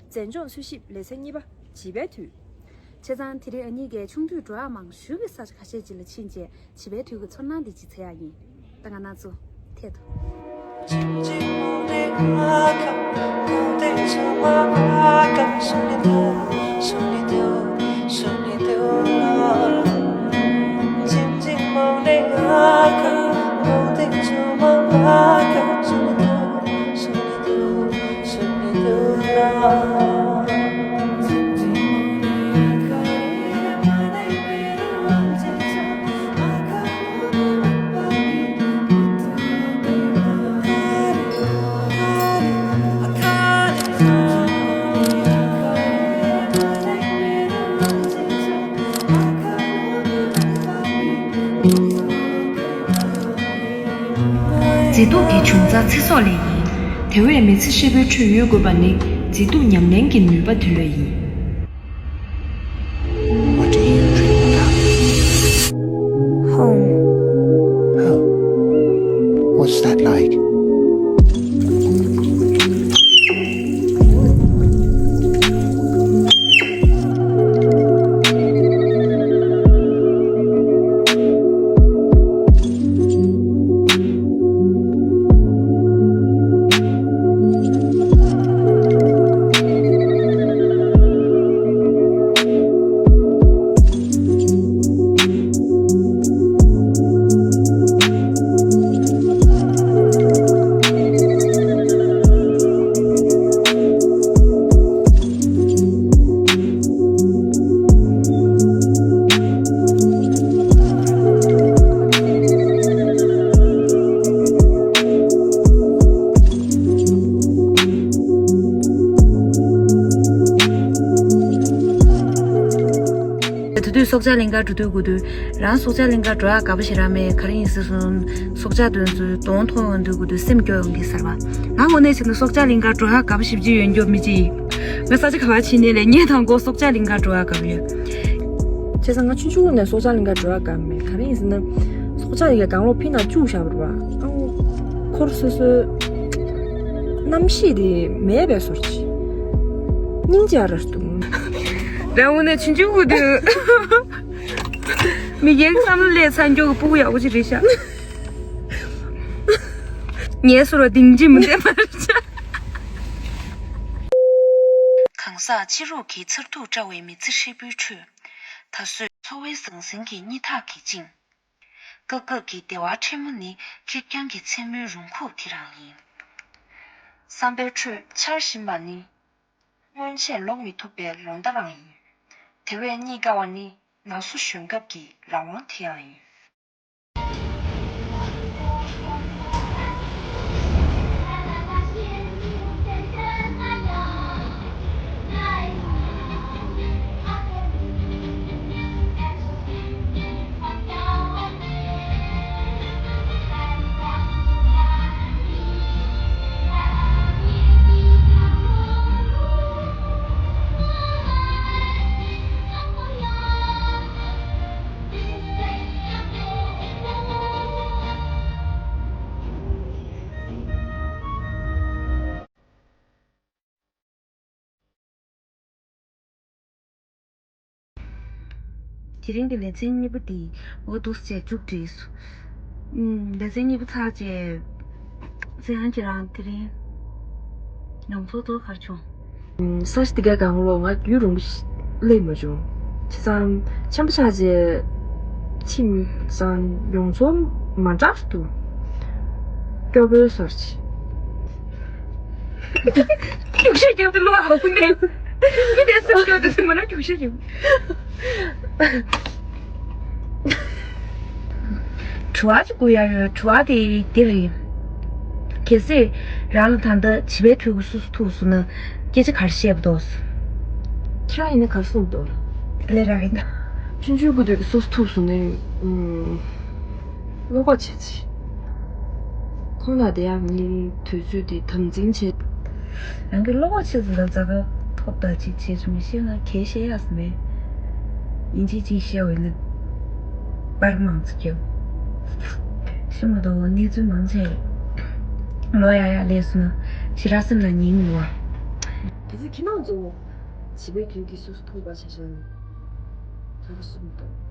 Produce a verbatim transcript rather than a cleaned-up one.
མཛན་ལྗོངས་འཚོལ་ཞིབ་ལེ་ཚན་གཉིས་པ། བྱིས་པའི་དུས། བྱས་ཙང་དེ་རིང་ཨ་ནེ་གིས་ཆུང་དུས་འགྲོ་ཡག་མང་ཤོས་ཀྱི་ས་ཆ་ཁ་ཤས་ཅིག་ལ་ཕྱིན་བྱས་བྱིས་པའི་དུས་ཀྱི་ཚོར་སྣང་འདི་ཅིག་འཚོལ་ཡག་ཡིན། ད་ང་རང་ཚོ་འཐད་དོ། མཛེས་སྡུག་གི་འབྱུང་རྩ་ཚེ་སྲོག་ལས་ཡིན། དེ་བས་མི་ཚེ་ཧྲིལ་པོའི་ཁྲོད་ཡོད་དགོས་པ་ནི་མཛེས་སྡུག་ཉམས་ལེན་གྱི་ནུས་པ་དེ་ལོས་ཡིན། What do you dream about? Home. Oh. What's that like? དེ་དུས་སྲོག་ཆགས་གླིང་གར་འགྲོ་དུས་དགོས་དུས་རང་སྲོག་ཆགས་གླིང་གར་འགྲོ་ཡག་དགའ་པོ་ཞེ་དྲག་མེད། ག་རེ་ཡིན་ཟེར་སོང་། སྲོག་ཆགས་དེ་ཚོའི་གདོང་མཐོང་ཡོང་དུས་དགོས་དུས་སེམས་སྐྱོ་ཡོང་གི་ཟེར་བ། ང་དངོས་གནས་བྱས་ན་སྲོག་ཆགས་གླིང་གར་འགྲོ་ཡག་དགའ་པོ་ཞེ་པོ་ཅིག་ཡོད་མགྱོགས་མི་ཅིག་ཡིན། ང་ས་ཆ་ག་པར་ཕྱིན་ནའི་ལས་ངས་དང་པོ་སྲོག་ཆགས་གླིང་གར་འགྲོ་ཡག་དགའ་པོ་ཡོད། བྱས་ཙང་ང་ཆུང་ཆུང་ནས་སྲོག་ཆགས་གླིང་གར་འགྲོ་ཡག་དགའ་མེད། ག་རེ་ཡིན་ཟེར་ན། སྲོག་ཆགས་དེ་གའི་གང་ལོག་ཕི་ནང་བཅུག་བཞག་པ་རེད་པ། ཨང་། ཁོར་སོ་སོའི་རྣམ་ཤེས་དེ་མེད་པའི་བཟོ་འདྲ་ཅིག་སྙིང་རྗེ་ར་འདུག་རང་དངོས་གནས་ཆུང་ཆུང་གི་དུས། མི་སྒེར་གྱི་བསམ་བློ་སླེབས་ཚར་མགྱོགས་ཀྱི་སྤུ་གུ་ཡག་པོ་ཅིག་རེད་ཤག་ངའི་སོ་ར་སྡིངས་ཅིག་མི་འདེམ་པ་རེད་ཤག་གང་ཟག་ཕྱི་རོལ་གྱི་མཚར་སྡུག་བཀྲ་བའི་མི་ཚེ་ཧྲིལ་པོའི་ཁྲོད། ད་གཟོད་འཚོ་བའི་ཟང་ཟིང་གི་སྙིང་ཐག་གིས་བཅིངས། སྐབས་སྐབས་ཀྱི་བདེ་བ་ཕྲ་མོ་ནི་ཁེར་རྐྱང་གི་མཚན་མོའི་རུམ་ཁུག་དེ་རང་ཡིན། བསམ་པའི་ཁྲོད་འཆར་བཞིན་པ་ནི། སྔོན་ཆད་ལོག་མི་ཐུབ་པའི་ལོ་ཟླ་རང་ཡིན། དེ་བས་རྙེད་དཀའ་བ་ནི་ན་སོ་གཞོན་སྐབས་ཀྱི་རང་དབང་དེ་ཡང་ཡིན། དེ་རིང་གི་ལེ་ཚན་གཉིས་པ་འདི་འོ་འདུག་སེ་མཇུག་བསྒྲིལ་སོང་། ཨུམ། ལེ་ཚན་གཉིས་པ་ཚར་རྗེས། ཚེ་ཧན་ཁྱེད་རང་དེ་རིང་མྱོང་ཚོར་ཚོར་ག་རེ་བྱུང་། ས་ཆ་དེ་གའི་སྒང་ལོགས་ང་རྒྱུས་རིང་པོ་ཞིག་སླེབས་མ་བྱུང་། བྱས་ཙང་ཆེན་པོ་ཆགས་རྗེས་ཕྱིན་ཙང་མྱོང་ཚོར་མ་འདྲ་བ་འདུག་སྐྱོ་པོའི་བཟོ་འདྲ་ཅིག་རྒྱུག་ཤར་རྒྱབ་དུ་ལོག་ཨ་ཁུ་ནས། མི་དེ་སེམས་སྐྱོ་དུ་སེམས་མ་ན་རྒྱུག་ཤར་རྒྱབ། དྲི་བ་ཅིག་བསྐུར་ཡ་ཡོད། དྲི་བ་དེ་འདི་རེད། གལ་སྲིད་རང་ལ་ད་ལྟ་བྱིས་པའི་དུས་ཀྱི་སོ་སོ་ཐུག་སོང་ན་སྐད་ཆ་ག་རེ་བཤད་པ་འདུག་ཁྱེད་རང་ཡིན་ན་ག་རེ་གསུངས་འདུག་ལས་རག་གི་འདུག་ཆུང་ཆུང་གི་དུས་ཀྱི་སོ་སོ་ཐུག་སོང་ན། ཨུམ། བློ་ཁོག་ཆེ་ཆེ། ཁོང་ལ་དེ་ཡང་ངའི་དུས་ཚོད་དེ་དམ་འཛིན་བྱེད། རང་གི་བློ་ཁོག་ཆེ་ཙམ་ལ་ཛ་དྲག་ཐོབ་ད་ཅིག་བྱེད་ཆུ་མི་ཤེས་ང་གལ་བཤད་ཡག་ཟིན་མེད། ཡིན་གཅིག་གཅིག་བཤད་འོས་ན་པར་མང་ཙི་རྒྱབ། ཤི་མ་གཏོགས་གནས་ཚུལ་མང་ཆེ་ལོ་ཡག་ཡག་ལས་སོང་ན་ཞེ་དྲག་སེམས་ལ་ཉིན་ཡོད་བ། གལ་སྲིད་ཁྱེད་རང་ཚོ་བྱིས་པའི་དུས་ཀྱི་སོ་སོ་མཐོང་པ་ཆ་བཞག་ན། ད་ག་སུ་མི་འདུག